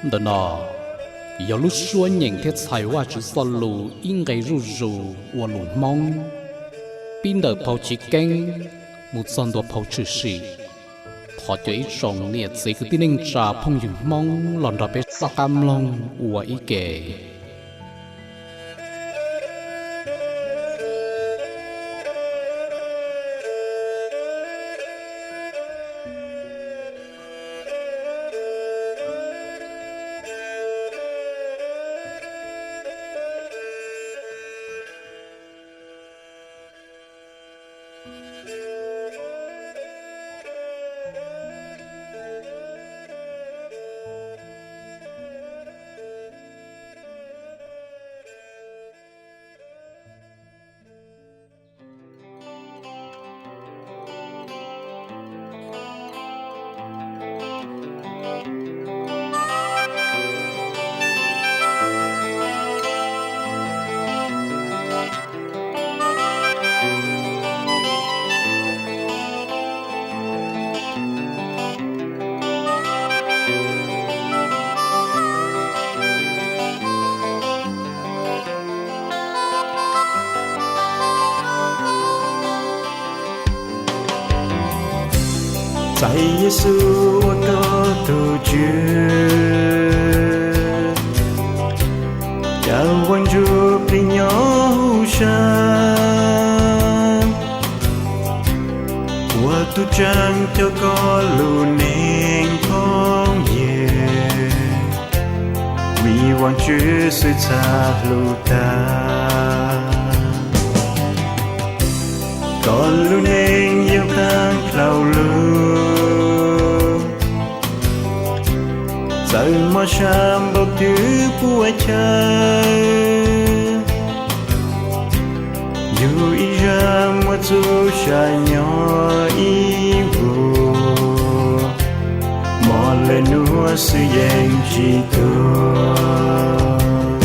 Ntawm no yog lub suab nyeem thiab txhais Vajtswv txoj lus ib nqe zuj zus ua lus Hmoob, pib ntawm phau Chiv Keeb mus txog ntua phau Tshwm Sim. Thov cov ib tsoom niam txiv kwv tij neej tsa phooj ywg Hmoob los nrog peb soj qab mloog ua ib ke. Txais Yexus ua koj tus Tswv, cas Vaj Ntsuj Plig nyob hauv sab, ua tug tsaug coj koj lub neej phooj ywg, vim Vaj Ntsuj xwb txhaj hlub tag. Koj lub neej yeej tag dhau lug, txawm mob sab npaum twg puas chaw, yug ib zag muaj txuj sam nyob ib vuag, mob lawm nuav xwb yeej tsis tuag.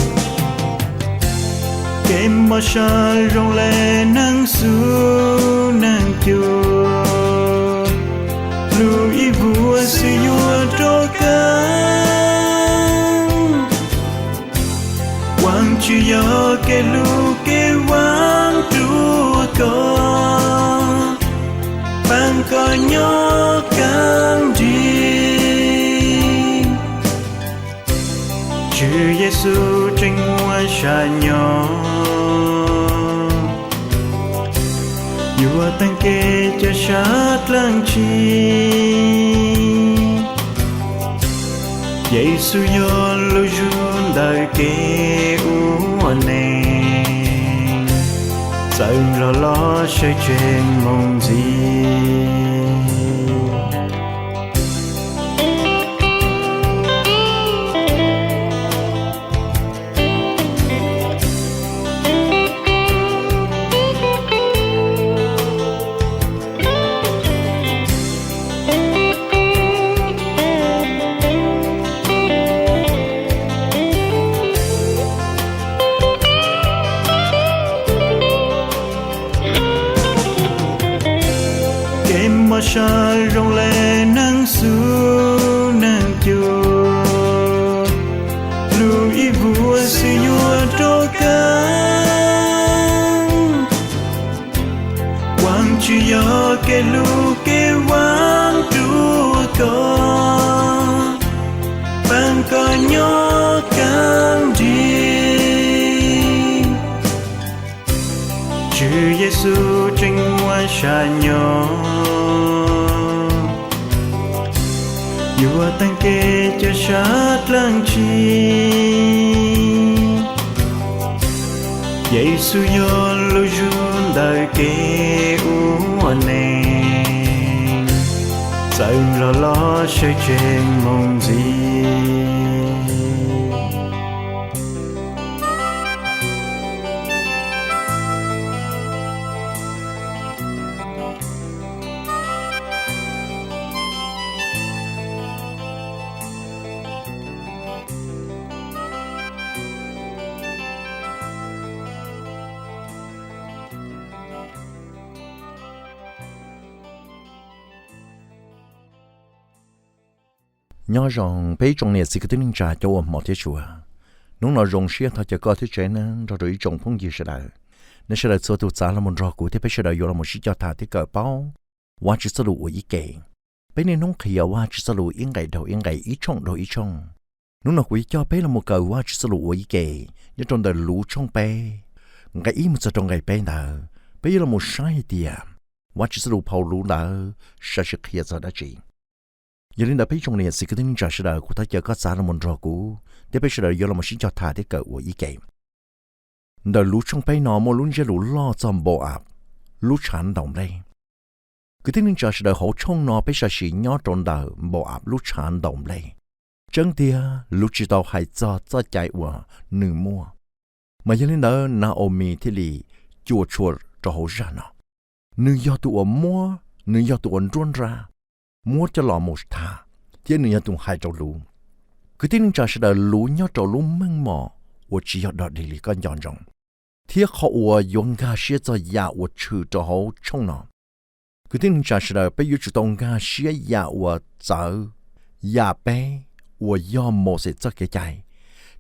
Kev mob sab zoo le neeg xub neeg cua, lug ib vuag xwb yuav rov kaaj. Vaajtswv yog kev lug kev vaam rua koj, paab koj nyob kaaj nrig. Tswv Yexus tseem muaj sam nyob, yuav taag kev ca sab dlaab tsi? Yexus yog lug zug ntawm kev ua neeg, txawm nrog lug sawv tsees moog ntxiv. Kev mob sab zoo le neeg xub neeg cua, lug ib vuag xwb yuav rov kaaj. Vaajtswv yog kev lug kev vaam rua koj, paab koj nyob kaaj nrig. Tswv Yexus tseem muaj sam nyob, yuav taag kev ca sab dlaab tsi? Yexus yog lug zug ntawm kev ua neeg, txawm nrog lug sawv tsees moog ntxiv. Nyob zoo peb ib tsoom niam txiv kwv tij neej tsa cov uas hmov thiab tshua. Hnub no zoo siab thov caw koj thiab tsev neeg nrog rau ib tsoom phooj ywg sawv daws, nej sawv daws txhua tus txav los mus nrog kuv thiab peb sawv daws yuav los mus sib cog tham thiab kawm paub Vajtswv txoj lus ua ib ke. Peb niaj hnub qhia Vajtswv txoj lus ib nqe dhau ib nqe, ib tshooj dhau ib tshooj. Hnub no kuv yuav coj peb los mus kawm Vajtswv txoj lus ua ib ke nyob rau ntawm Luv tshooj peb, nqe ib mus txog rau nqe peb ntawd, peb yuav los mus saib hais tias Vajtswv txoj lus phau Luv ntawd sawv tsees qhia txog dab tsi. Yog li ntawd peb ib tsoom niam txiv kwv tij neej tsa sawv daws, kuv thov caw koj txav los mus nrog kuv thiab peb sawv daws yuav los mus sib cog tham thiab kawm ua ib ke. Ntawm Luv tshooj peb no muaj lub ntsiab lus loj txog Npau-am, lub tshav ntaus nplej. Kwv tij neej tsa sawv daws, hauv tshooj no peb sam sim nyob rau ntawm Npau-am lub tshav ntaus nplej. Tseeb tiag Luv tsis tau hais txog txoj cai uas nws muaj, mas yog li ntawd Na-au-mis thiaj li cuam tshuam rau hauv zaj no. Nws yog tus uas muab, nws yog tus uas nruab nrab muab coj los mus tham, thiab nws yog tus hais rau Luv. Kwv tij neej tsa sawv daws, Luv nyob rau lub meej mom uas tsis yog dog dig li koj nco ntsoov, thiab qhov uas yuav nkag siab txog yam uas tshwm rau hauv tshooj no. Kwv tij neej tsa sawv daws, peb yuav tsum tau nkag siab yam uas txawv, yam peb uas yog Mauxes txoj kev cai,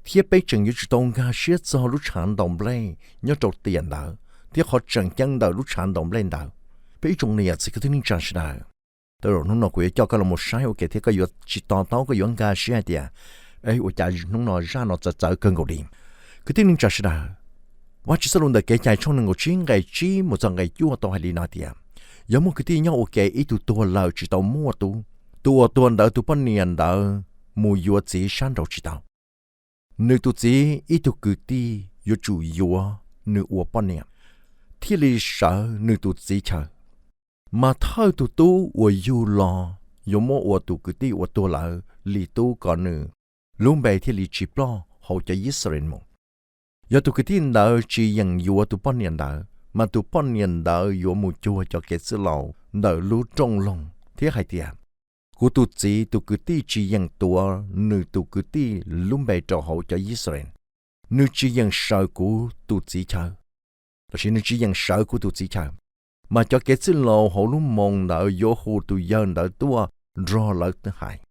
thiab peb tseem yuav tsum tau nkag siab txog lub tshav ntaus nplej nyob rau tiam ntawd thiab qhov tseem ceeb ntawm lub tshav ntaus nplej ntawd. Peb ib tsoom niam txiv kwv tij neej tsa sawv daws, tau zaum hnub no kuv yuav coj koj los mus saib ua ke thiab koj yuav tsis to taub, koj yuav nkag siab hais tias, ua cas hnub no zaj no txawv txawv kawg nkaus li. Kwv tij neej tsa sawv daws, Vajtswv txoj lus ntawm Kev cai tshooj nees nkaum tsib nqe tsib mus txog nqe cuaj tau hais li no tias, yog muaj kwv tij nyob ua ke ib tug tuag lawm tsis tau muaj tub, tus uas tuag ntawd tus poj niam ntawd mus yuav txiv sab nraud tsis tau. Nws tus txiv ib tug kwv tij yuav tsum yuav nws ua poj niam, thiaj li sawv nws tus txiv chaw. Mas thawj tus tub uas yug los yuav muab ua tus kwv tij uas tuag lawm li tub kom nws lub npe thiaj li tsis ploj hauv cov Yixalayees mus. Yog tus kwv tij ntawd tsis yeem yuav tus poj niam ntawd, mas tus poj niam ntawd yuav mus cuag cov kev txwj laus ntawm lub rooj loog thiab hais tias, kuv tus txiv tus kwv tij tsis yeem tuav nws tus kwv tij lub npe rau hauv cov Yixalayees, nws tsis yeem sawv kuv tus txiv chaw, lossis nws tsis yeem sawv kuv tus txiv chaw. Mas cov kev txwj laus hauv lub moo ntawd yuav hu tus yawg ntawd tuaj nrog lawv hais.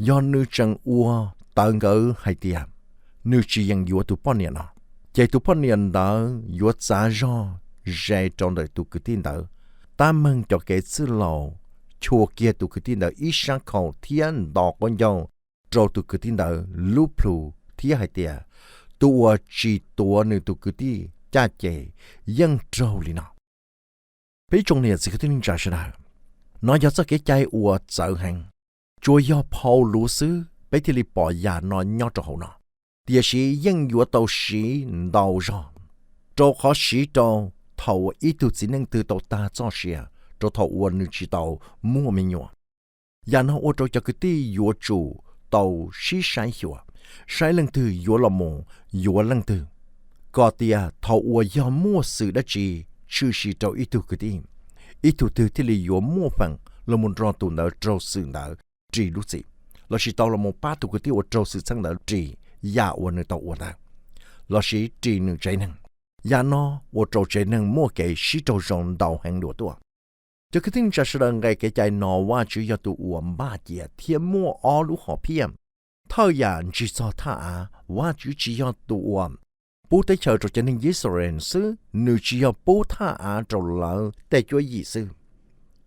Yog nws tseem ua tawv nkawd hais tias nws tsis yeem yuav tus poj niam no, ces tus poj niam ntawd yuav txav zog ze rau ntawm tus kwv tij ntawd. Tab meeg cov kev txwj laus chua kiag tus kwv tij ntawd ib sab khau thiab nto qaub ncaug rau tus kwv tij ntawd lub plhu thiab hais tias, tus uas tsis tuav nws tus kwv tij caj ces yeej raug li no. Peb ib tsoom niam txiv kwv tij neej tsa sawv daws, no yog txoj kev cai uas txawv heev. Tsuas yog phau Luv xwb peb thiaj li pom yam no nyob rau hauv no, tiam sis yeej yuav tau siv ntau zog, rau qhov siv rau thaum uas ib tug txiv neej twg tau tag txoj sia, rau thaum uas nws tsis tau muaj me nyuam. Yam no ua rau cov kwv tij yuav tsum tau sib saib xyuas, saib leej twg yuav los mus yuav leej twg, kom tias thaum uas yog muaj xwm dab tsi tshwm sim rau ib tug kwv tij, ib tug twg thiaj li yuav muaj feem los mus nrog tus ntawd raug xwm ntawd ris lub txim, lossis tau los mus pab tus kwv tij uas raug xwm txheej ntawd ris yam uas nws tau ua ntawd, lossis ris nws tsev neeg. Yam no ua rau tsev neeg muaj kev sib raug zoo ntau heev dua tuaj. Cov kwv tij neej tsa sawv daws, nqe kev cai no Vajtswv yog tus uas npaj cia thiab muaj ob lub hom phiaj. Thawj yam ntsig txog thaj av, Vajtswv tsis yog tus uas pub teb chaws rau cov neeg Yixalayees xwb, nws tsis yog pub thaj av rau lawv tej cuab yim xwb,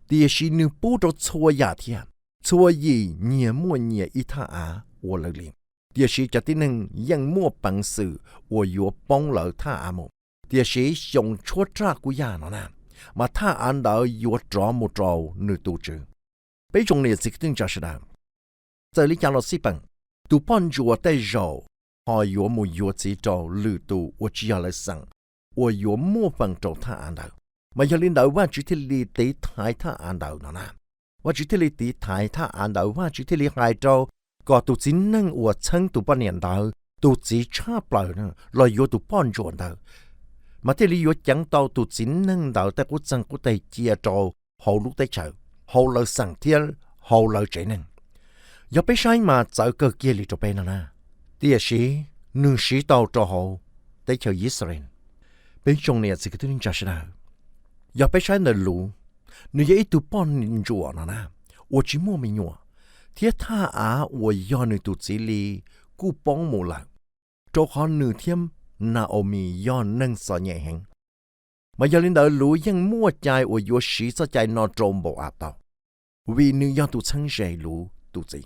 tiam sis nws pub rau txhua yam thiab. Txhua yim nyias muaj nyias ib thaj av ua lawv li, tiam sis cov tib neeg yeej muaj peev xwm uas yuav poob lawv thaj av mus. Tiam sis xyoo tshuab raj kub yaj no na, mas thaj av ntawd yuav rov mus rau nws tus tswv. Peb ib tsoom niam txiv kwv tij neej tsa sawv daws, txawm li cas los xij peem, tus poj ntsuam tej zaum ho yuav mus yuav txiv rau lwm tus uas tsis yog lawv xeem, uas yuav muaj feem rau thaj av ntawd. Mas yog li ntawd Vajtswv thiaj li tiv thaiv thaj av ntawd no na. Vajtswv thiaj li tiv thaiv thaj av ntawd, Vajtswv thiaj li hais rau kom tus txiv neej uas txheeb tus poj niam ntawd, tus txiv tshaj plaws los yuav tus poj ntsuam ntawd, mas thiaj li yuav ceev tau tus txiv neej ntawd tej qub txeeg qub teg cia rau hauv lub teb chaws, hauv lawv xeem thiab hauv lawv tsev neeg. Yog peb saib mas txawv kawg kiag li rau peb no na, tiam sis nws siv tau rau hauv teb chaws Yixalayees. Peb ib tsoom niam txiv kwv tij neej tsa sawv daws, yog peb saib ntawm Luv, nws yog ib tug poj ntsuam no na, uas tsis muaj me nyuam, thiab thaj av uas yog nws tus txiv li kuj poob mus lawm, rau qhov nws thiab Na-au-mis yog neeg txom nyem heev. Mas yog li ntawd Luv yeej muaj cai uas yuav siv txoj cai no rau Npau-am tau, vim nws yog tus txheeb ze Luv tus txiv.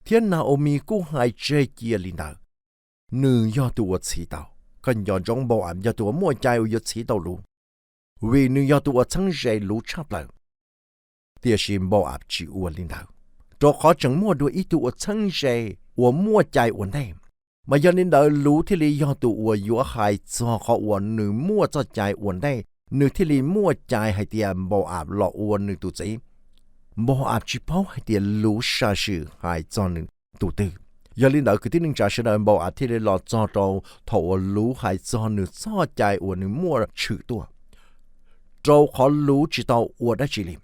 Thiab Na-au-mis kuj hais tseg cia li ntawd, nws yog tus uas txhiv tau. Koj nco ntsoov, Npau-am yog tus uas muaj cai uas yuav txhiv tau Luv, vim nws yog tus uas txheeb ze Luv tshaj plaws. Tiam sis Npau-am tsis ua li ntawd, rau qhov tseem muaj dua ib tug uas txheeb ze uas muaj cai ua ntej. Mas yog li ntawd Luv thiaj li yog tus uas yuav hais txog qhov uas nws muaj txoj cai ua ntej, nws thiaj li muaj cai hais tias Npau-am los ua nws tus txiv. Npau-am tsis paub hais tias Luv sam sim hais txog nws tus twg. Yog li ntawd kwv tij neej tsa sawv daws, Npau-am thiaj li los txog rau thaum uas Luv hais txog nws txoj cai uas nws muaj tshwm tuaj, rau qhov Luv tsis tau ua dab tsi li.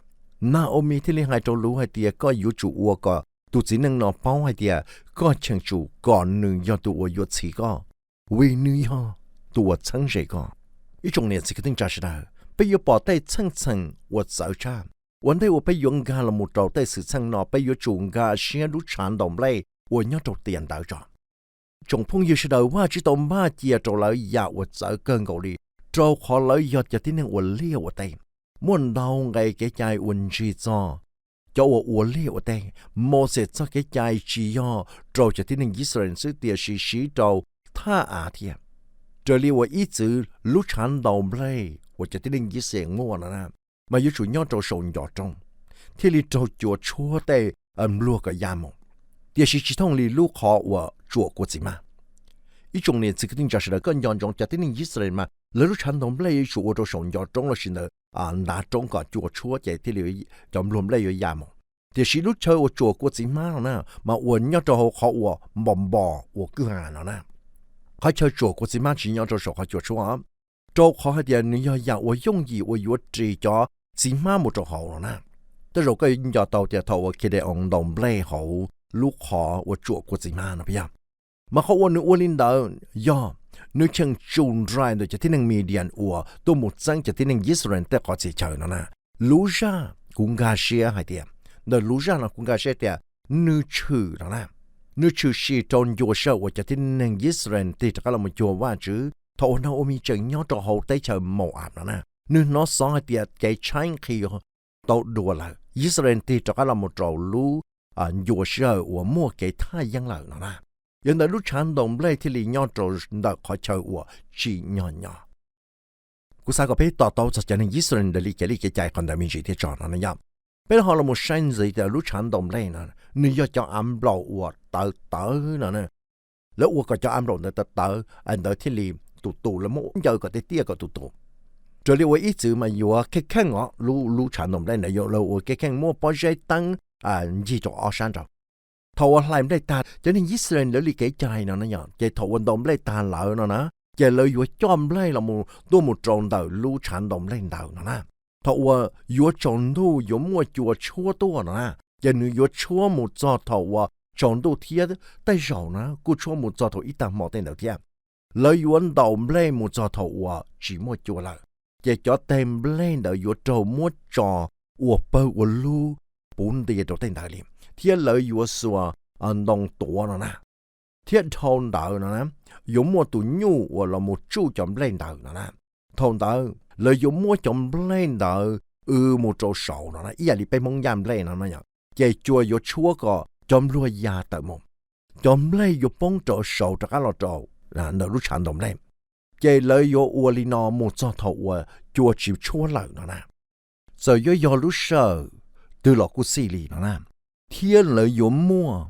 Na-au-mis thiaj li hais rau Luv hais tias, koj yuav tsum ua kom tus txiv neej no paub hais tias koj cheem tsum kom nws yog tus uas yuav txhiv koj, vim nws yog tus uas txheeb ze koj. Ib tsoom niam txiv kwv tij neej tsa sawv daws, peb yuav pom tej txheej txheem uas txawv tshaj. Ua ntej uas peb yuav nkag los mus rau tej xwm txheej no, peb yuav tsum nkag siab lub tshav ntaus nplej uas nyob rau tiam ntawd tso. Tsoom phooj ywg sawv daws, Vajtswv tau npaj cia rau lawv yam uas txawv kawg nkaus li, rau qhov lawv yog cov tib neeg ua liaj ua teb. Muaj ntau nqe kev cai uas ntsig txog cov uas ua liaj ua teb. Mauxes txoj kev cai tsis yog rau cov tib neeg Yixalayees xwb, tiam sis siv rau thaj av thiab. Raws li uas ib txwm lub tshav ntaus nplej uas cov tib neeg Yixalayees muaj no na, mas yuav tsum nyob rau saum ncov roob thiaj li raug cua tshuab tej npluag kom ya mus, tiam sis tsis thooj li lub qhov uas tsuam kua txiv mab. Ib tsoom niam txiv kwv tij neej tsa sawv daws, koj nco ntsoov, cov tib neeg Yixalayees mas lawv lub tshav ntaus nplej yuav tsum ua rau saum ncov roob lossis ntawm ntav roob kom cua tshuab ces thiaj li cov npluag nplej yuav ya mus. Tiam sis lub chaw uas tsuam kua txiv mab no na, mas uas nyob rau hauv qhov uas npos npos ua kwj ha no na. Qhov chaw tsuam kua txiv mab tsis nyob rau saum qhov cua tshuab, rau qhov hais tias nws yog yam uas yooj yim uas yuav ris cov txiv hmab mus rau hauv no na. Tej zaum koj nco tau tias thaum uas Khideos ntaus nplej hauv lub qhov uas tsuam kua txiv hmab no puas yog? Mas qhov uas nws ua li ntawd yog nws cheem tsum nraim ntawm cov tib neeg Midian uas tuaj mus txeeb cov tib neeg Yixalayees tej qhov txhia chaw no na. Lub zaj kuv nkag siab hais tias, ntawm lub zaj no kuv nkag siab tias nws tshwm no na, nws tshwm sim rau ncua sij hawm uas cov tib neeg Yixalayees tig rov qab los mus cuag Vajtswv thaum uas Na-au-mis tseem nyob rau hauv teb chaws Mau-am no na. Nws hnov xov hais tias kev tshaib nqhis tau dua lawm, Yixalayees tig rov qab los mus rau lub ncua sij hawm uas muaj kev thaj yeeb lawm no na. Yog ntawd lub tshav ntaus nplej thiaj li nyob rau ntawm qhov chaw uas tsim nyog nyob. Kuv xav kom peb to taub txog cov neeg Yixalayees raws li kev li kev cai qhov ntawd me ntsis thiab tso no na yom. Peb ho los mus saib ntxiv tias lub tshav ntaus nplej no nws yog cov av nplaum uas tawv tawv no na. Lawv ua kom cov av nplaum ntawd tawv tawv ntawd thiaj li tus tus, lawv muab ncaws kom tiaj tiaj kom tus tus. Raws li ua ib txwm mas yuav kheej kheej os, lub lub tshav ntaus nplej ntawd yuav lawv ua kheej kheej muaj pob zeb teeb ncig rau ob sab nraud. Thaum uas hlais nplej tag, cov neeg Yixalayees lawv li kev cai no na yom, ces thaum uas ntaus nplej tag lawm no na, ces lawv yuav coj nplej los mus tuaj mus rau ntawm lub tshav ntaus nplej ntawd no na. Thaum uas yuav tsaus ntuj yuav muaj cua tshuab tuaj no na, ces nws yuav tshuab mus txog thaum uas tsaus ntuj thiab tej zaum na kuj tshuab mus txog thaum ib tag hmo tej ntawd thiab. Lawv yuav ntaus nplej mus txog thaum uas tsis muaj cua lawm, ces cov teg nplej ntawd yuav raug muab tso ua pawg ua lub puv ntia rau tej ntawd li, thiab lawv yuav xuas ntoo tuav no na. Thiab dhau ntawd no na, yuav muaj tus nyuj uas los mus tsuj cov nplej ntawd no na. Thaum ntawd lawv yuav muab cov nplej ntawd w mus rau saud no na, ib yam li peb Hmoob yaj nplej no na yom, ces cua yuav tshuab kom cov npluag ya tawm mus. Cov nplej yuav poob rau saud rov qab los rau ntawm lub tshav ntaus nplej. Ces lawv yuav ua li no mus txog thaum uas cua tsis tshuab lawm no na. Txawm yuav yog lub sij hawm twg los kuj xij li no na, thiab lawv yuav muaj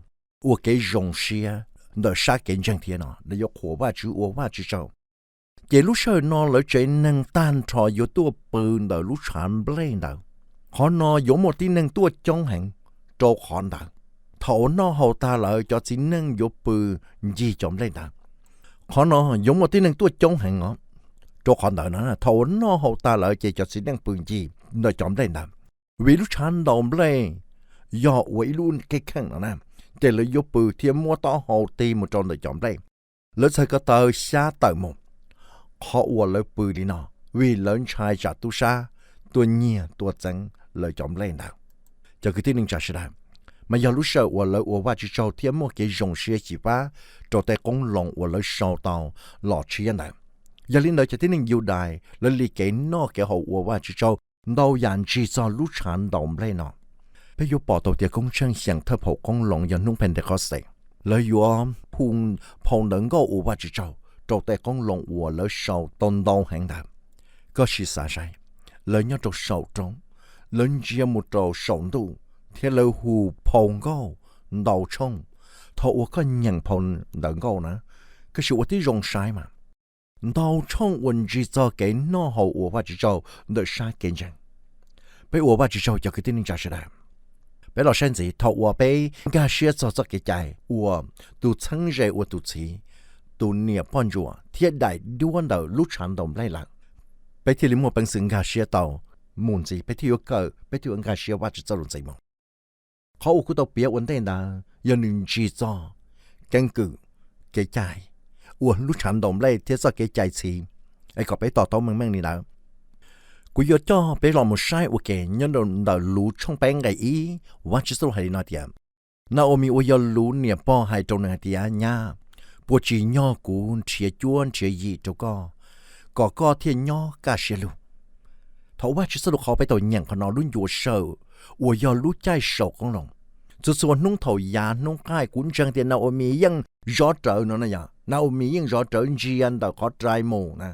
ua kev zoo siab ntawm sab kev ntseeg thiab no, lawv yuav qhuas Vajtswv ua Vajtswv tsaug. Ces lub sij hawm no lawv tsev neeg tag nrho yuav tuaj pw ntawm lub tshav nplej ntawd. Qhov no yuav muaj tib neeg tuaj coob heev, rau qhov ntawd thaum uas noj haus tag lawm cov txiv neej yuav pw ncig cov nplej ntawd. Qhov no yuav muaj tib neeg tuaj coob heev os, rau qhov ntawd no thaum uas noj haus tag lawm ces cov txiv neej pw ncig ntawm cov nplej ntawd. Vim lub tshav ntaus nplej yog ua ib lub kheej kheej no na, ces lawv yuav pw thiab muab taub hau tig mus rau ntawm cov nplej. Lawv txhais ko taw xyab tawm mus. Qhov uas lawv pw li no, vim lawv ntshai tsam tub sab tuaj nyiag tuaj txeeb lawv cov nplej ntawd. Cov kwv tij neej tsa sawv daws, mas yog lub sij hawm uas lawv ua Vajtswv tsaug thiab muaj kev zoo siab xyiv fab rau tej qoob loo uas lawv sau tau los tshiab ntawd. Yog li ntawd cov tib neeg Yudais lawv li kev noj kev haus ua Vajtswv tsaug ntau yam ntsig txog lub tshav ntaus nplej no. Peb yuav pom tau tias Koob Tsheej xyeem thawj phaum qoob loo yog hnub Pentecost, lawv yuav hu phau ntawv nkauj ua Vajtswv tsaug rau tej qoob loo uas lawv sau tau ntau heev ntawd. Koj sim xav saib, lawv nyob rau saum roob, lawv ntsia mus rau saum ntuj, thiab lawv hu phau nkauj ntau tshooj. Thaum uas koj nyeem phau ntawv nkauj na, koj sim ua tib zoo saib mas, ntau tshooj uas ntsig txog kev noj haus ua Vajtswv tsaug ntawm sab kev ntseeg. Peb ua Vajtswv tsaug cov kwv tij neej tsa sawv daws. Peb los saib ntxiv, thaum uas peb nkag siab txog txoj kev cai uas tus txheeb ze ua tus txhiv, tus niam poj ntsuam thiab daim duab ntawm lub tshav ntaus nplej lawm, peb thiaj li muaj peev xwm nkag siab tau mus ntxiv, peb thiaj yuav kawm, peb thiaj yuav nkag siab Vajtswv txoj lus ntxiv mus. Qhov uas kuv tau piav ua ntej ntawd yog nws ntsig txog keeb kwm, kev cai, uas lub tshav ntaus nplej thiab txoj kev cai txhiv, es kom peb to taub meej meej li ntawd. Kuv yuav coj peb los mus saib ua ke nyob ntawm Luv tshooj peb nqe ib, Vajtswv txoj lus hais li no tias, Na-o-mis uas yog Luv niam pog hais rau nws hais tias, Nyab, puas tsim nyog kuv nrhiav cuab nrhiav yim rau koj, kom koj thiaj nyob kaj siab lug? Thaum Vajtswv txoj lus qhov peb tau nyeem qhov no, lub ncuav sawm uas yog lub caij saum qoob loo, txhua txhua hnub thaum yav hnub qaij kuv ntseeg tias Na-o-mis yeej zov rawv no na yog, Na-o-mis yeej zov rawv ntsia ntawm qhov rai mus na.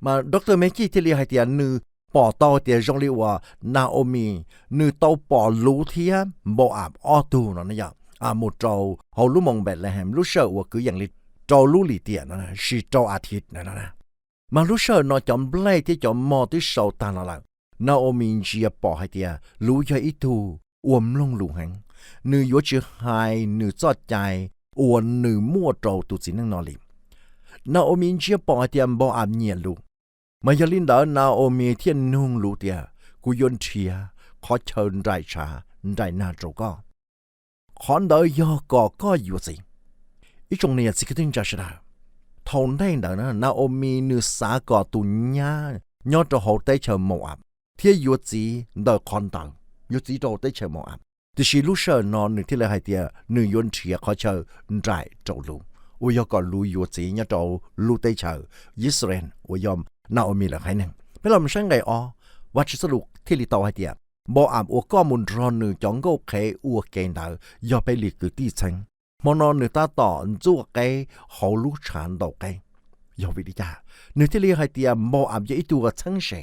Mas doctor Mekij thiaj li hais tias nws pom tau tias zoo li uas Na-o-mis nws tau pom Luv thiab Npau-am ob tug no na yog, mus rau hauv lub moos Npelehees lub sij hawm uas kwv yees li rau lub lim tiam no, sis rau as thiv no. Mas lub sij hawm no cov nplej thiab cov mog twb sau tag los lawm. Na-o-mis ntsia pom hais tias Luv yog ib tug uas mloog lus heev, nws yuav tsis hais nws txoj cai uas nws muaj rau tus txiv neej no li. Na-o-mis ntsia pom hais tias Npau-am nyiam Luv, mas yog li ntawd Na-o-mis thiaj nug Luv tias, Kuv yuav nrhiav qhov chaw nraim tshav nraim nag rau koj, qhov ntawd yog kom koj yuav txiv. Ib tsoom niam txiv kwv tij neej tsa sawv daws, thaum ntej ntawd Na-o-mis nws xav kom tus nyab nyob rau hauv teb chaws Mau-am thiab yuav txiv ntawm qhov ntawd, yuav txiv rau teb chaws Mau-am. Tiam sis lub sij hawm no nws thiaj li hais tias nws yuav nrhiav qhov chaw nraim rau Luv, uas yog kom Luv yuav txiv nyob rau lub teb chaws Yixalayees uas yog Na-o-mis lawv haiv neeg. Peb los saib nqe ob, Vajtswv txoj lus thiaj li tau hais tias, Npau-am uas koj mus nrog nws cov nkauj qhev ua ke ntawd yog peb li kwv tij txheeb. Hmo no nws tab tom ntxuaj qeb hauv lub tshav ntaus qeb. Yog vim li cas nws thiaj li hais tias Npau-am yog ib tug txheeb ze,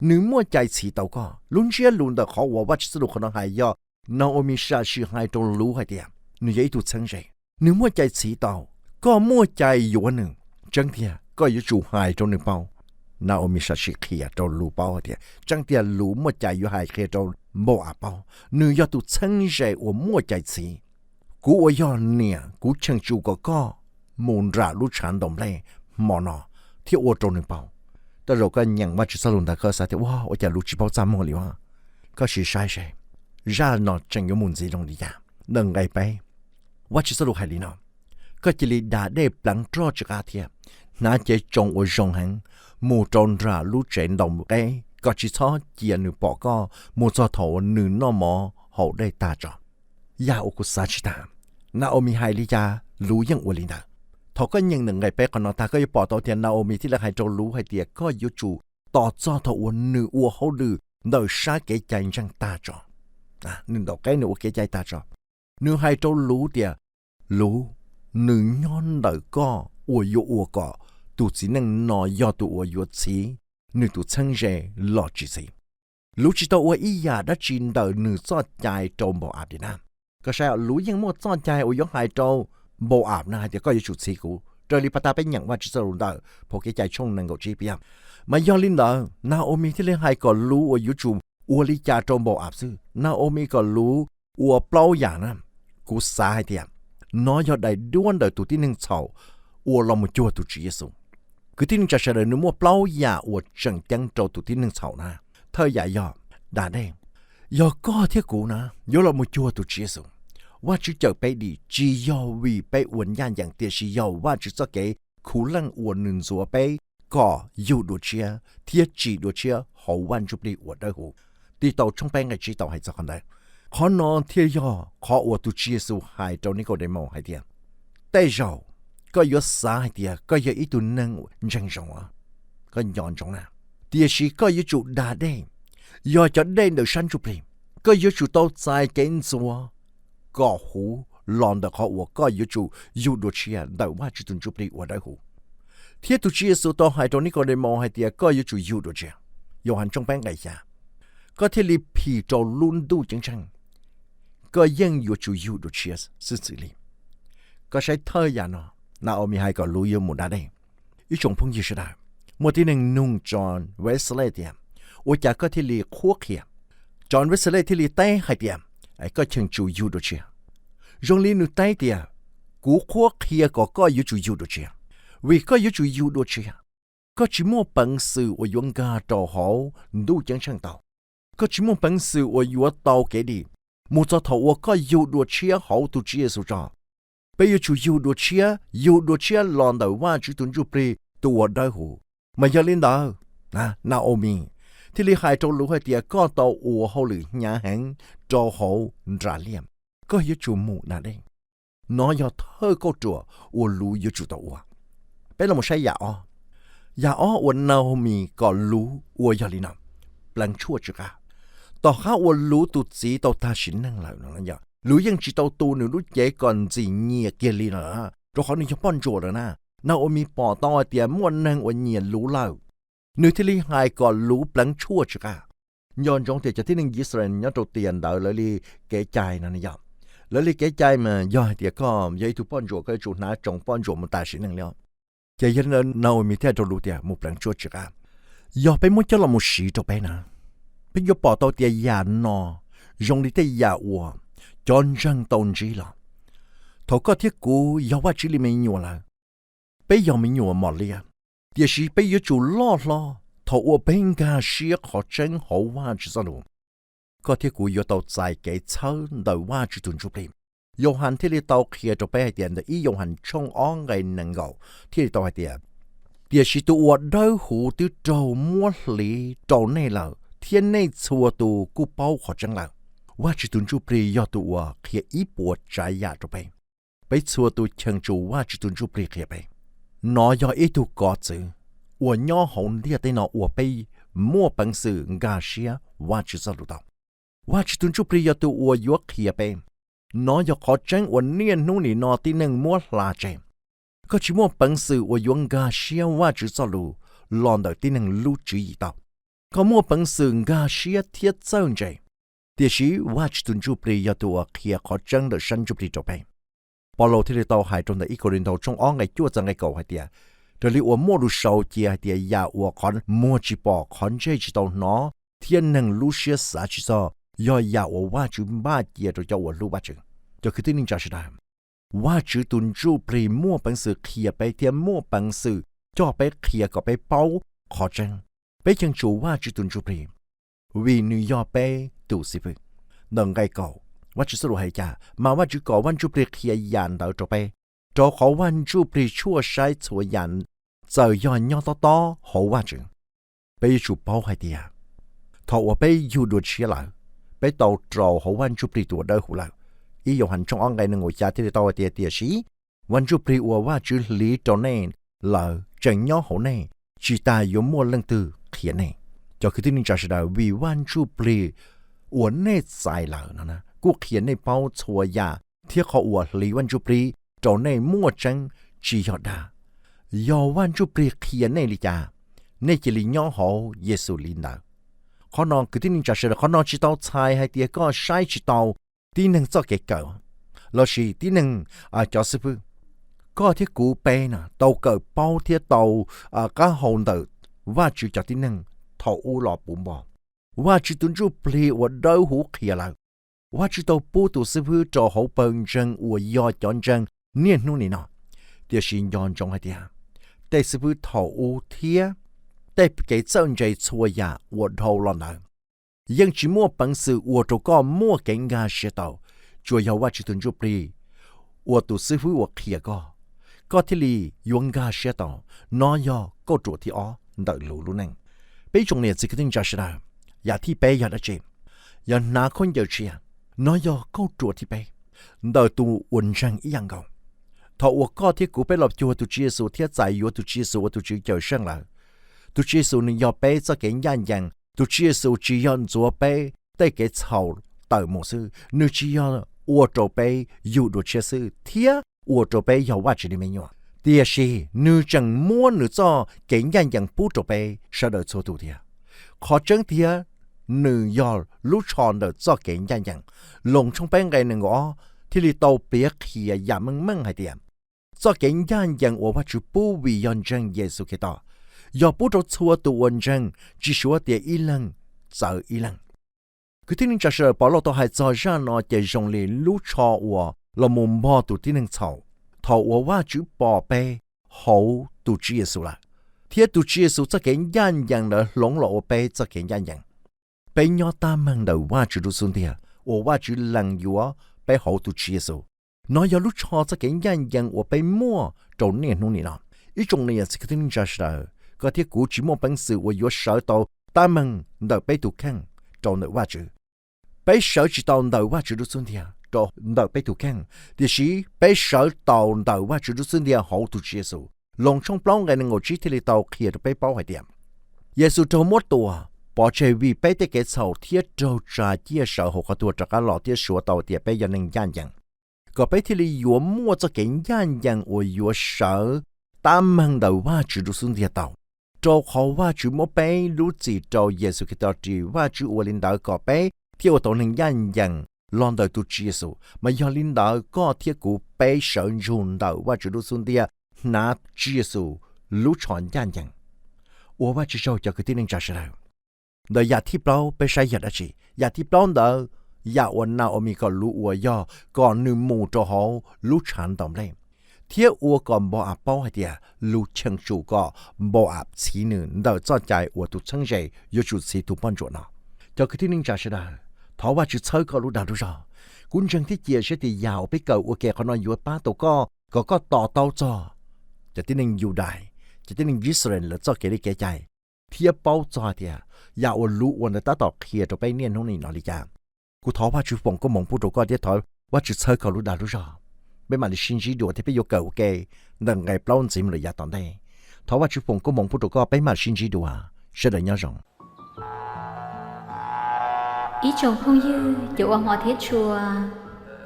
nws muaj cai txhiv tau koj? Lub ntsiab lus ntawm qhov uas Vajtswv txoj lus qhov no hais yog Na-o-mis sam sim hais rau Luv hais tias nws yog ib tug txheeb ze, nws muaj cai txhiv tau, koj muaj cai yuav nws, tseeb tiag koj yuav tsum hais rau nws paub. Na-o-mis sam sim qhia rau Luv paub hais tias tseeb tiag Luv muaj cai yuav hais qhia rau Npau-am paub, nws yog tus txheeb ze uas muaj cai txhiv. Kuv uas yog niam, kuv cheem tsum kom koj mus nram lub tshav ntaus nplej hmo no thiab ua rau nws paub. Tej zaum koj nyeem Vajtswv txoj lus ntawd koj xav tias, Ua, ua cas Luv tsis paub txaj muag li as? Koj sim saib seb zaj no tseem yuav mus ntxiv zoo li cas. Ntawm nqe peb, Vajtswv txoj lus hais li no, Koj cia li da dej pleev roj tsw qab thiab hnav cev tsoo uas zoo heev mus rau nram lub tsev ntaus qeb kom tsis txhob cia nws pom koj mus txog thaum uas nws noj mov haus dej tag tso. Yam uas kuv xav tsis tag, Na-o-mis hais li cas Luv yeej ua li ntawd. Thaum koj nyeem ntawm nqe peb qhov no tag koj yuav pom tau tias Na-o-mis thiaj li hais rau Luv hais tias koj yuav tsum tos txog thaum uas nws ua hauj lwm ntawm sab kev cai ntseeg tag tso. Nws ntaus qeb nws ua kev cai tag tso. Nws hais rau Luv tias, Luv, nws nyob ntawm koj uas yuav ua kom tus txiv neej no yog tus uas yuav txhiv nws tus txheeb ze los tsis txhiv. Luv tsis tau ua ib yam dab tsi ntawm nws txoj cai rau Npau-am li na. Koj saib, Luv yeej muaj txoj cai uas yuav hais rau Npau-am na hais tias koj yuav tsum txhiv kuv, raws li pas tas peb nyeem Vajtswv txoj lus ntawm phau Kev cai tshooj nees nkaum tsib piab. Mas yog li ntawd Na-o-mis thiaj li hais kom Luv uas yuav tsum ua li cas rau Npau-am xwb. Na-o-mis kom Luv ua plaub yam na. Kuv xav hais tias nov yog daim duab ntawm tus tib neeg txhaum uas los mus cuag tus Tswv Yexus. Kwv tij neej tsa sawv daws, nws muaj plaub yam uas tseem ceeb rau tus tib neeg txhaum na. Thawj yam yog da dej. Yog koj thiab kuv na yuav los mus cuag tus Tswv Yexus, Vajtswv cawm peb dim tsis yog vim peb ua ncaj ncees tiam sis yog Vajtswv txoj kev khuv leej uas nws ntxuav peb kom yug dua tshiab thiab tsim dua tshiab hauv Vaj Ntsujplig uas dawb huv. Tij Taus tshooj peb nqe tsib tau hais txog qhov ntawd. Qhov no thiaj yog qhov uas tus Tswv Yexus hais rau Nikaudemoos hais tias, tej zaum koj yuav xav hais tias koj yog ib tug neeg ntseeg zoo, koj nco ntsoov na, tiam sis koj yuav tsum da dej, yog cov dej ntawm sab ntsuj plig. Koj yuav tsum tau txais kev ntxuav kom huv los ntawm qhov uas koj yuav tsum yug dua tshiab ntawm Vajtswv tus ntsuj plig uas dawb huv. Thiab tus Tswv Yexus tau hais rau Nikaudemoos hais tias koj yuav tsum yug dua tshiab, Yauhas tshooj peb nqe xya, koj thiaj li phim rau lub ntuj ceeb tsheej. Koj yeej yuav tsum yug dua tshiab xwb xwm li. Koj saib thawj yam no, Naomi hais kom luv yuav mus da dej. Ib tsoom phooj ywg sawv daws, muaj tib neeg nug John Wesley tias, ua cas koj thiaj li qhuab qhia? John Wesley thiaj li teb hais tias, koj cheem tsum yug dua tshiab. Zoo li nws teb tias, kuv qhuab qhia kom koj yuav tsum yug dua tshiab, vim koj yuav tsum yug dua tshiab. Koj tsis muaj peev xwm uas yuav nkag rau hauv ntuj ceeb tsheej tau. Koj tsis muaj peev xwm uas yuav tau kev dim mus txog thaum uas koj yug dua tshiab hauv tus Tswv Yexus tso. Peb yuav tsum yug dua tshiab, yug dua tshiab los ntawm Vajtswv tus ntsuj plig tus uas dawb huv. Mas yog li ntawd, Naomi thiaj li hais rau luv hais tias koj tau ua hauj lwm hnyav heev rau hauv nras liaj, koj yuav tsum mus da dej. Nov yog thawj kauj ruam uas luv yuav tsum tau ua. Peb los saib yam ob. Yam ob uas Naomi kom luv ua yog li no: pleev tshuaj tsw qab. Tom qab uas luv tus txiv tau tag sim neej lawm, luv yeej tsis tau tu nws lub cev kom ntxim nyiam kiag li no, rau qhov nws yog poj ntsuam lawm na. Naomi pom tau hais tias muaj neeg uas nyiam luv lawm, nws thiaj li hais kom luv pleev tshuaj tsw qab. Nco ntsoov tias cov tib neeg Yixalayees nyob rau tiam ntawd lawv li kev cai no yog, lawv li kev cai mas yog hais tias koj yog ib tug poj ntsuam koj yuav tsum hnav tsoos poj ntsuam mus tas sim neej li. Ces yog li ntawd Naomi thiaj rau luv tias mus pleev tshuaj tsw qab. Yog peb muab coj los mus siv rau peb na, peb yuav pom tau tias yam no zoo li tej yam uas cov ntseeg tau ntsib los. Thaum koj thiab kuv yog Vajtswv li me nyuam lawm, peb yog me nyuam mos liab, tiam sis peb yuav tsum loj hlo thaum uas peb nkag siab qhov tseeb hauv Vajtswv txoj lus. Koj thiab kuv yuav tau txais kev txhawb ntawm Vajtswv tus ntsuj plig. Yauhas thiaj li tau qhia rau peb hais tias ntawm ib Yauhas tshooj ob nqe nees nkaum thiaj li tau hais tias, tiam sis tus uas dawb huv twb raug muab hliv rau nej lawm thiab nej txhua tus kuj paub qhov tseeb lawm. Vajtswv tus ntsuj plig yog tus uas qhia ib puas tsav yam rau peb. Peb txhua tus cheem tsum Vajtswv tus ntsuj plig qhia peb. Nov yog ib tug kov txwv uas nyob hauv ntiaj teb no uas peb muaj peev xwm nkag siab Vajtswv txoj lus tau. Vajtswv tus ntsuj plig yog tus uas yuav qhia peb. Nov yog qhov tseeb uas niaj hnub nim no tib neeg muab hla tseg. Koj tsis muaj peev xwm uas yuav nkag siab Vajtswv txoj lus los ntawm tib neeg lub tswv yim tau. Koj muaj peev xwm nkag siab thiab txawj ntse, tiam sis Vajtswv tus ntsuj plig yog tus uas qhia qhov tseeb ntawm sab ntsuj plig rau peb. Paulus thiaj li tau hais rau ntawm ib Kauleethaus tshooj ob nqe cuaj txog nqe kaum hais tias, raws li uas muaj lus sau cia hais tias yam uas qhov muag tsis pom, qhov ntsej tsis tau hnov thiab neeg lub siab xav tsis txog, yog yam uas Vajtswv npaj cia rau cov uas hlub Vajtswv. Cov kwv tij neej tsa sawv daws, Vajtswv tus ntsuj plig muaj peev xwm qhia peb thiab muaj peev xwm coj peb qhia kom peb paub qhov tseeb. Peb cheem tsum Vajtswv tus ntsuj plig, vim nws yog peb tus xib fwb. Ntawm nqe kaum, Vajtswv txoj lus hais cas mas Vajtswv kom Vaj Ntsujplig qhia yam ntawd rau peb, rau qhov Vaj Ntsujplig tshuaj saib txhua yam txawm yog nyob tob tob hauv Vajtswv. Peb yuav tsum paub hais tias thaum uas peb yug dua tshiab lawm, peb tau rau hauv Vaj Ntsujplig tus uas dawb huv lawm. Ib Yauhas tshooj ob nqe nees nkaum xya thiaj li tau hais tias, tiam sis Vaj Ntsujplig uas Vajtswv hliv rau nej lawm tseem nyob hauv nej, tsis tas yuav muaj leej twg qhia nej. Cov kwv tij neej tsa sawv daws, vim Vaj Ntsujplig uas nej txais lawm no kuj qhia nej paub txhua yam, thiab qhov uas hliv Vaj Ntsujplig rau nej muaj tseeb tsis yog dag. Yog Vaj Ntsujplig qhia nej li cas, nej cia li nyob hauv Yexus li ntawd. Qhov no kwv tij neej tsa sawv daws, qhov no tsis tau txhais hais tias koj saib tsis tau tib neeg txoj kev kawm lossis tib neeg cov xib fwb. Koj thiab kuv peb na tau kawm paub thiab tau qab hau ntawm Vajtswv cov tib neeg thaum ub los puv npo. Vajtswv tus Ntsujplig uas dawb huv qhia lawm. Vajtswv tau pub tus xib fwb rau hauv pawg ntseeg uas yog cov ntseeg niaj hnub nim no. Tiam sis nco ntsoov hais tias tej xib fwb thaum ub thiab tej kev txawj ntse txhua yam uas dhau los ntawd yeej tsis muaj peev xwm ua rau koj muaj kev nkag siab tau. Tsuas yog Vajtswv tus Ntsujplig uas tus xib fwb uas qhia koj, koj thiaj li yuav nkag siab tau. Nov yog kauj ruam thib ob ntawm luv lub neej. Peb tsoom niam txiv kwv tij neej tsa sawv daws, yam thib peb yog dab tsi? Yog hnav khaub ncaws tshiab. Nov yog kauj ruam thib peb ntawm tus uas ntseeg ib yam nkaus. Thaum uas koj thiab kuv peb los cuag tus Tswv Yexus thiab txais yuav tus Tswv Yexus ua tus Tswv Cawmseej lawm, tus Tswv Yexus nws yog peb txoj kev ncaj ncees. Tus Tswv Yexus tsis yog ntxuav peb tej kev txhaum tawm mus xwb, nws tsis yog ua rau peb yug dua tshiab xwb thiab ua rau peb yog Vajtswv li me nyuam, tiam sis nws tseem muab nws txoj kev ncaj ncees pub rau peb sawv daws txhua tus thiab. Qhov tseeb tiag, nws yog lub tsho ntawm txoj kev ncaj ncees. Loos tshooj peb nqe nees nkaum ob thiaj li tau piav qhia yam meej meej hais tias txoj kev ncaj ncees uas Vajtswv pub vim yog ntseeg Yexus Khetos yog pub rau txhua tus uas ntseeg, tsis suav tias ib leeg txawv ib leeg. Kwv tij neej tsa sawv daws, Povlauj tau hais txog zaj no ces zoo li lub tsho uas los mus npog tus tib neeg txhaum thaum uas Vajtswv pom peb hauv tus Tswv Yexus lawm, thiab tus Tswv Yexus txoj kev ncaj ncees ntawd hloov los ua peb txoj kev ncaj ncees. Peb nyob tab meeg ntawm Vajtswv lub xub ntiag uas Vajtswv lees yuav peb hauv tus Tswv Yexus. Nov yog lub tsho txoj kev ncaj ncees uas peb muaj rau niaj hnub nim no. Ib tsoom niam txiv kwv tij neej tsa sawv daws, koj thiab kuv tsis muaj peev xwm uas yuav sawv tau tab meeg ntawm peb tus kheej rau ntawm Vajtswv. Peb sawv tsis tau ntawm Vajtswv lub xub ntiag rau ntawm peb tus kheej, tiam sis peb sawv tau ntawm Vajtswv lub xub ntiag hauv tus Tswv Yexus. Loos tshooj plaub nqe nees nkaum tsib thiaj li tau qhia rau peb paub hais tias Yexus raug muab tua, pov tseg vim peb tej kev txhaum thiab raug tsa ciaj sawv hauv qhov tuag rov qab los thiab suav tau tias peb yog neeg ncaj ncees, kom peb thiaj li yuav muaj txoj kev ncaj ncees uas yuav sawv tab meeg ntawm Vajtswv lub xub ntiag tau. Rau qhov Vajtswv muab peb lub txim rau Yexus Khetos ris, Vajtswv ua li ntawd kom peb thiaj ua tau neeg ncaj ncees los ntawm tus Tswv Yexus. Mas yog li ntawd koj thiab kuv peb sawv ntsug ntawm Vajtswv lub xub ntiag, hnav Tswv Yexus lub tsho ncaj ncees. Ua Vajtswv tsaug cov kwv tij neej tsa sawv daws. Ntawm yam thib plaub peb saib yog dab tsi? Yam thib plaub ntawd, yam uas Nas-aumis kom luv ua yog kom nws mus rau hauv lub tshav ntaus nplej, thiab ua kom Npau-am paub hais tias luv cheem tsum kom Npau-am txhiv nws ntawm txoj cai uas tus txheeb ze yuav tsum txhiv tus poj ntsuam no. Cov kwv tij neej tsa sawv daws, thov Vajtswv txhawb koj lub dag lub zog. Kuv ntseeg thiab cia siab tias yam uas peb kawm ua ke qhov no yuav pab tau koj kom koj to taub txog cov tib neeg Yudais, cov tib neeg Yixalayees lawv txoj kev li kev cai, thiab paub txog hais tias yam uas luv ua ntawd tab tom qhia rau peb niaj hnub nim no li cas. Kuv thov Vajtswv foom koob hmoov pub rau koj thiab thov Vajtswv txhawb koj lub dag lub zog. Peb mam li sib ntsib dua thiab peb yuav kawm ua ke ntawm nqe plaub ntxiv mus lawm yav tom ntej. Thov Vajtswv foom koob hmoov pub rau koj, peb mam sib ntsib dua. Sawv daws nyob zoo. Ib tsoom phooj ywg, cov uas hmov thiab tshua,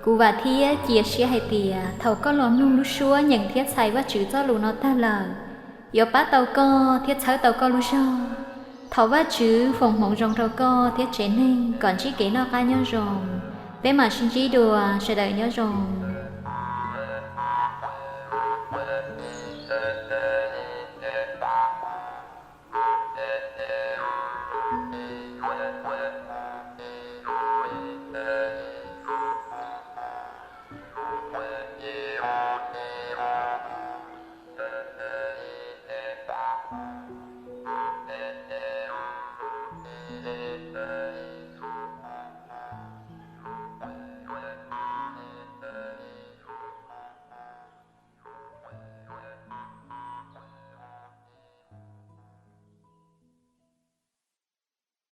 kuv vam thiab cia siab hais tias thaum koj los mloog lub suab nyeem thiab txhais Vajtswv txoj lus no tag lawm, yuav pab tau koj thiab txhawb tau koj lub zog. Thov Vajtswv foom hmoov zoo rau koj thiab tsev neeg kom ntsib kev noj qab nyob zoo. Peb mam sib ntsib dua, sawv daws nyob zoo.